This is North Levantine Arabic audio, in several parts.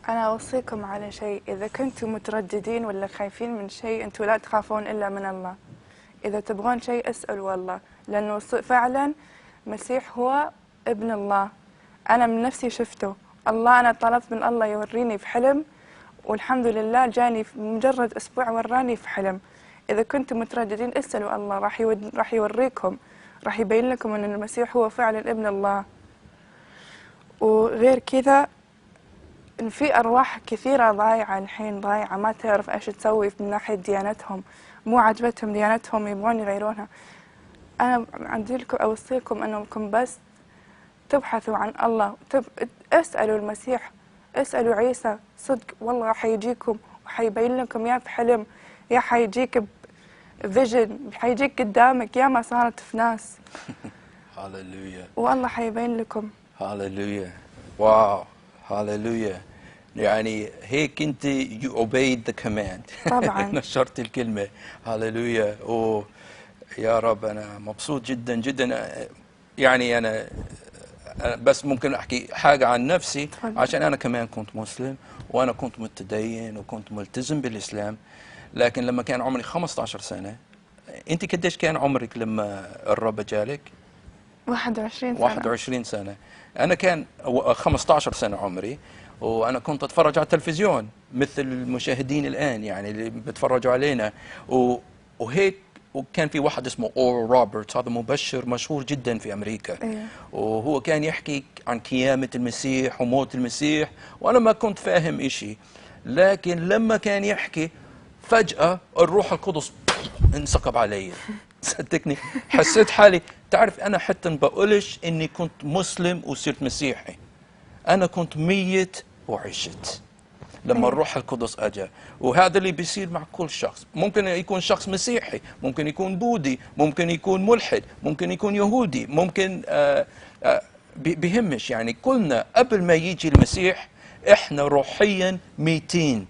أنا أوصيكم على شيء، إذا كنتم مترددين ولا خايفين من شيء، أنتم لا تخافون إلا من الله. إذا تبغون شيء اسألوا الله، لأنه فعلا مسيح هو ابن الله. أنا من نفسي شفته الله، أنا طلبت من الله يوريني في حلم، والحمد لله جاني في مجرد أسبوع وراني في حلم. إذا كنتم مترددين اسألوا الله، راح يوريكم، راح يبين لكم أن المسيح هو فعلا ابن الله. وغير كذا إن في أرواح كثيرة ضايعة الحين، ضايعة ما تعرف إيش تسوي من ناحية ديانتهم، مو عجبتهم ديانتهم يبغون يغيرونها. أنا عندي لكم أوصيكم أنكم بس تبحثوا عن الله، اسألوا المسيح، اسألوا عيسى صدق، والله حيجيكم وحيبين لكم، يا في حلم يا حيجيك vision، حيجيك قدامك، يا ما صارت في ناس. هاليلويا. والله حيبين لكم. هاليلويا، wow، هاليلويا. يعني هيك انت you obeyed the command. طبعاً. نشرت الكلمة. هاليلويا. يا رب انا مبسوط جدا جدا. يعني أنا بس ممكن احكي حاجة عن نفسي؟ تفضل. عشان انا كمان كنت مسلم، وانا كنت متدين وكنت ملتزم بالاسلام، لكن لما كان عمري 15 سنة، انت قديش كان عمرك لما الرب جالك؟ 21 سنة. 21 سنة. أنا كان 15 سنة عمري، وأنا كنت أتفرج على التلفزيون مثل المشاهدين الآن، يعني اللي بيتفرجوا علينا، وهيك، وكان في واحد اسمه اورال روبرتس، هذا مبشر مشهور جدا في امريكا. وهو كان يحكي عن قيامة المسيح وموت المسيح، وانا ما كنت فاهم إشي، لكن لما كان يحكي فجأة الروح القدس انسكب علي. صدقني حسيت حالي، تعرف انا حتى ما بقولش اني كنت مسلم وصرت مسيحي، انا كنت ميت وعشت لما الروح القدس اجى. وهذا اللي بيصير مع كل شخص، ممكن يكون شخص مسيحي، ممكن يكون بوذي، ممكن يكون ملحد، ممكن يكون يهودي، ممكن بيهمش، يعني كلنا قبل ما يجي المسيح احنا روحيا ميتين.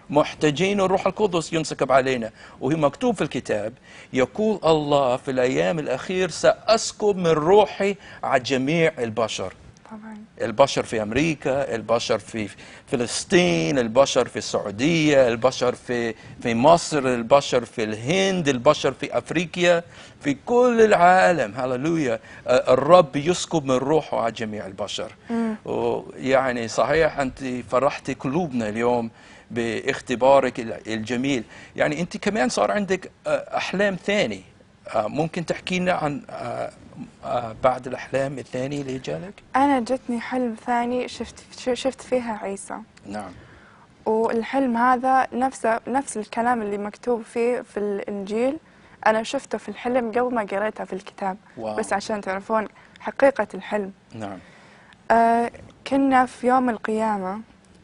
محتاجين الروح القدس ينسكب علينا. وهي مكتوب في الكتاب، يقول الله في الأيام الأخير سأسكب من روحي على جميع البشر. البشر في أمريكا، البشر في فلسطين، البشر في السعودية، البشر في مصر، البشر في الهند، البشر في أفريقيا، في كل العالم. هللويا. الرب يسكب من روحه على جميع البشر. ويعني صحيح أنت فرحتي قلوبنا اليوم باختبارك الجميل. يعني أنت كمان صار عندك أحلام ثاني، ممكن تحكي لنا عن بعد الأحلام الثانية اللي جالك؟ أنا جتني حلم ثاني شفت فيها عيسى. والحلم هذا نفسه نفس الكلام اللي مكتوب فيه في الإنجيل، أنا شفته في الحلم قبل ما قريته في الكتاب. بس عشان تعرفون حقيقة الحلم. كنا في يوم القيامة،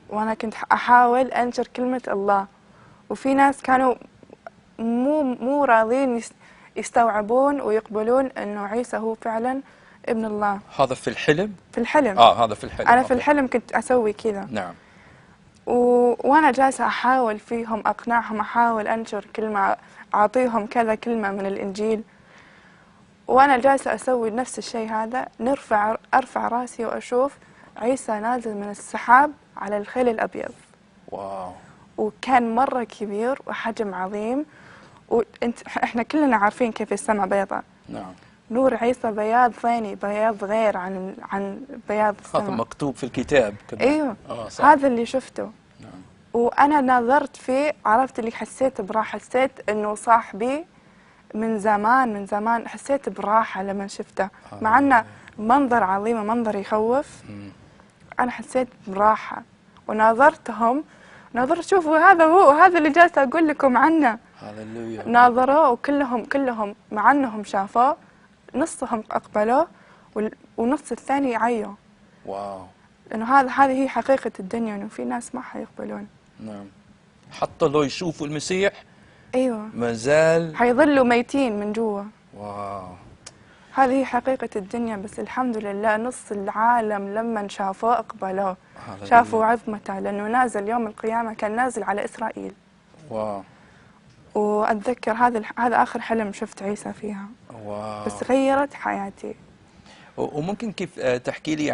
وأنا كنت أحاول أنشر كلمة الله، وفي ناس كانوا مو راضين يستوعبون ويقبلون أنه عيسى هو فعلا ابن الله. هذا في الحلم؟ في الحلم. هذا في الحلم. أنا في الحلم كنت أسوي كذا. وأنا جالسة أحاول فيهم أقنعهم، أحاول أنشر كلمة، أعطيهم كذا كلمة من الإنجيل، وأنا جالسة أسوي نفس الشيء هذا. أرفع راسي وأشوف عيسى نازل من السحاب على الخيل الأبيض. وكان مرة كبير وحجم عظيم، إحنا كلنا عارفين كيف السماء بيضاء. نور عيسى بياض ثاني، بياض غير عن بياض هذا السماء. مكتوب في الكتاب كمان. أيوه. صح. هذا اللي شفته. وأنا نظرت فيه، عرفت اللي حسيت براحة، حسيت إنه صاحبي من زمان، من زمان، حسيت براحة لما شفته. مع إنه منظر عظيم ومنظر يخوف، أنا حسيت براحة. وناظرتهم، ناظرت، شوفوا هذا هو، هذا اللي جالسة أقول لكم عنه. هللويا. ناظروا وكلهم، كلهم مع أنهم شافوه نصهم أقبلوه ونص الثاني عيوا. لأنه هذه هي حقيقة الدنيا، إنه في ناس ما حيقبلون. حتى لو يشوفوا المسيح ما زال حيظلوا ميتين من جوا. هذه هي حقيقة الدنيا. بس الحمد لله نص العالم لما شافوه أقبلوه، شافوا عظمته، لأنه نازل يوم القيامة، كان نازل على إسرائيل. وأتذكر هذا آخر حلم شفت عيسى فيها. بس غيرت حياتي. وممكن كيف تحكي لي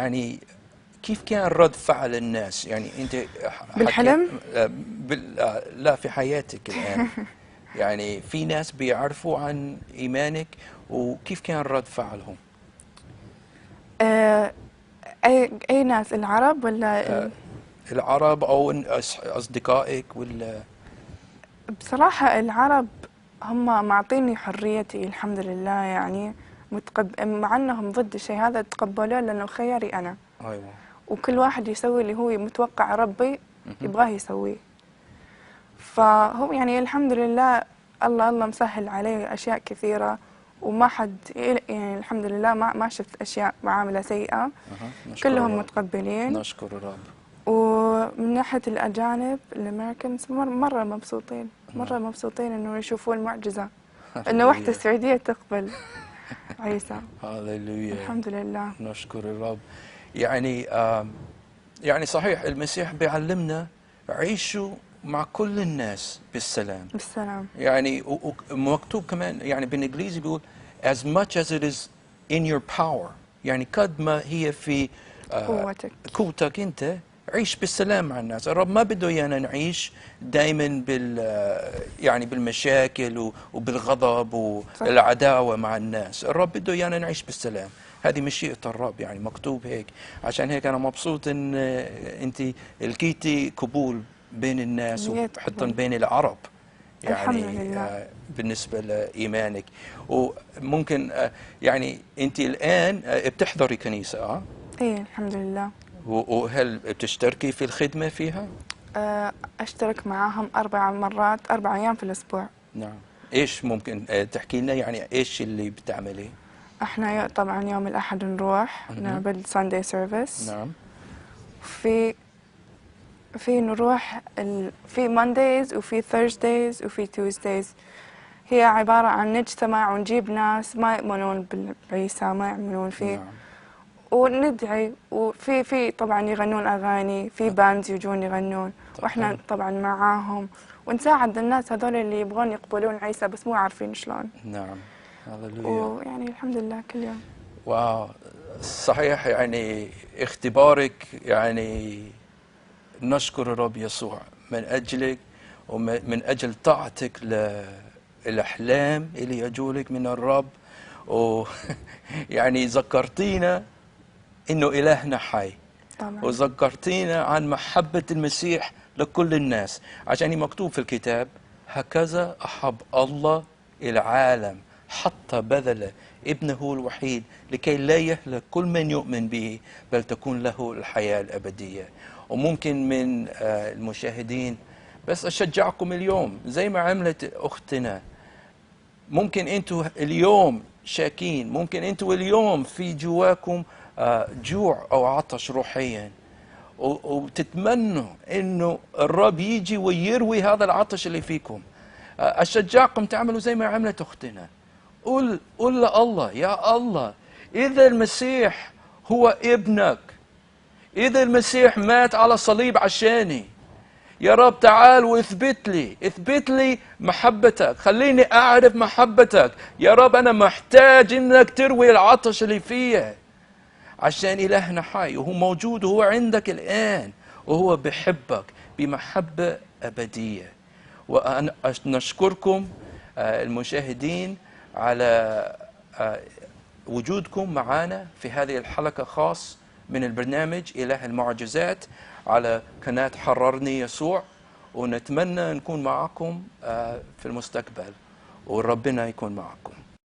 كيف كان رد فعل الناس؟ يعني انت بالحلم؟ لا، في حياتك الان. يعني في ناس بيعرفوا عن ايمانك، وكيف كان رد فعلهم؟ اي ناس، العرب ولا العرب او اصدقائك ولا؟ بصراحة العرب هم معطيني حريتي الحمد لله، يعني مع انهم ضد الشيء هذا تقبلوه لانه خياري انا. وكل واحد يسوي اللي هو متوقع ربي يبغاه يسويه، فهو يعني الحمد لله الله مسهل عليه اشياء كثيرة، وما حد يعني الحمد لله ما شفت اشياء معاملة سيئة. كلهم الرب. متقبلين. نشكر الرب. ومن ناحية الأجانب ال Americans مرة مبسوطين، مرة مبسوطين إنه يشوفون المعجزة، إنه واحدة سعودية تقبل عيسى. هللويا، الحمد لله، نشكر الرب. يعني يعني صحيح المسيح بيعلمنا عيشوا مع كل الناس بالسلام. بالسلام. يعني ومكتوب كمان يعني بالانجليزي بيقول as much as it is in your power، يعني قد ما هي في قوتك. قوتك انت عيش بالسلام مع الناس. الرب ما بده ايانا نعيش دائما يعني بالمشاكل وبالغضب والعداوة مع الناس. الرب بده ايانا نعيش بالسلام، هذه مشيئة الرب، يعني مكتوب هيك. عشان هيك انا مبسوط ان انت لقيتي قبول بين الناس وحتى بين العرب، يعني الحمد لله. بالنسبة لايمانك. وممكن يعني انت الان بتحضري كنيسة؟ ايه الحمد لله. وهل بتشتركي في الخدمة فيها؟ أشترك معاهم 4 مرات، 4 أيام في الأسبوع. نعم. إيش ممكن تحكي لنا يعني إيش اللي بتعملي؟ إحنا طبعا يوم الأحد نروح نعمل Sunday service. نعم. في نروح في Mondays وفي Thursdays وفي Tuesdays. هي عبارة عن نجتمع ونجيب ناس ما يؤمنون بعيسى، ما يؤمنون فيه. نعم. وندعي، وفي في طبعا يغنون اغاني، في bands يجون يغنون، واحنا طبعا معاهم، ونساعد الناس هذول اللي يبغون يقبلون عيسى بس مو عارفين شلون. نعم. هللويا. ويعني الحمد لله كل يوم. wow، صحيح يعني اختبارك، يعني نشكر الرب يسوع من اجلك ومن اجل طاعتك للاحلام اللي يجولك من الرب، و يعني ذكرتينا انه الهنا حي. طبعا. وذكرتينا عن محبة المسيح لكل الناس، عشان مكتوب في الكتاب هكذا احب الله العالم حتى بذل ابنه الوحيد لكي لا يهلك كل من يؤمن به بل تكون له الحياة الأبدية. وممكن من المشاهدين بس أشجعكم اليوم زي ما عملت أختنا، ممكن أنتوا اليوم شاكين، ممكن أنتوا اليوم في جواكم جوع أو عطش روحيا، وتتمنوا إنه الرب يجي ويروي هذا العطش اللي فيكم. أشجعكم تعملوا زي ما عملت أختنا. قول لله، يا الله إذا المسيح هو ابنك، إذا المسيح مات على الصليب عشاني، يا رب تعال واثبت لي، اثبت لي محبتك، خليني أعرف محبتك يا رب. أنا محتاج إنك تروي العطش اللي فيا، عشان إلهنا حي وهو موجود وهو عندك الآن وهو بحبك بمحبة أبدية. وأنا نشكركم المشاهدين على وجودكم معنا في هذه الحلقة خاص من البرنامج إله المعجزات على قناة حررني يسوع، ونتمنى نكون معكم في المستقبل، وربنا يكون معكم.